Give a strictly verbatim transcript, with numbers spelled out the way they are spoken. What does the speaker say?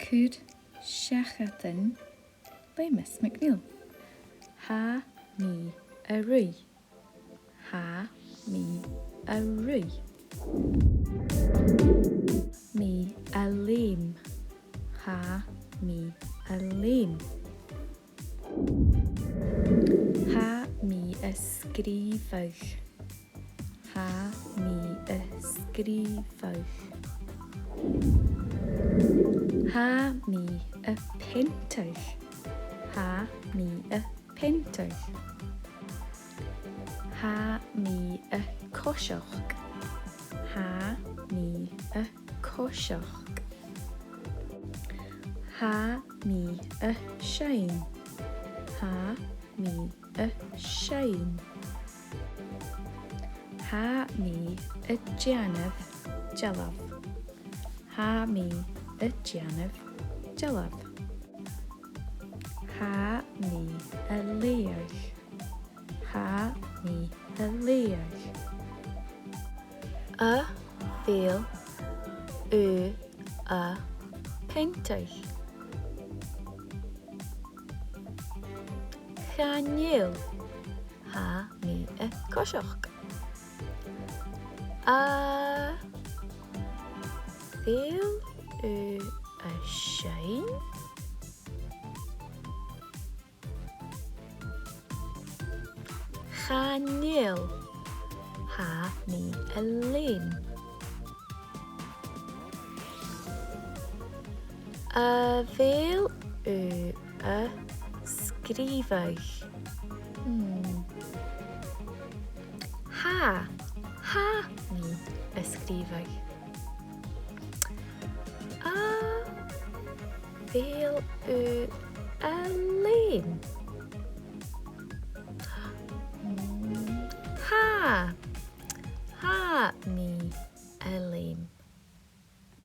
Cur-seachadan le Miss McNeill. Tha mi a' ruith. Tha mi a' ruith. Mi a' leum. Tha mi a' leum. Tha mi a' sgrìobhadh. Tha mi a' sgrìobhadh. Tha mi a' peantadh. Tha mi a' peantadh. Tha mi a' coiseachd. Tha mi a' coiseachd. Tha mi a' seinn. Tha mi a' seinn. Tha mi a' dèanamh dealbh. Tha mi a' dèanamh dealbh. Tha mi a' leughadh. Tha mi a' leughadh. A bheil thu a' peantadh? Chan eil. Tha mi a' coiseachd. A bheil thu a' seinn? Chan eil. Tha mi a' leum. A bheil thu a' sgrìobhadh? Hmm. Tha, tha mi a' sgrìobhadh. A bheil thu a' leum? Mm, tha,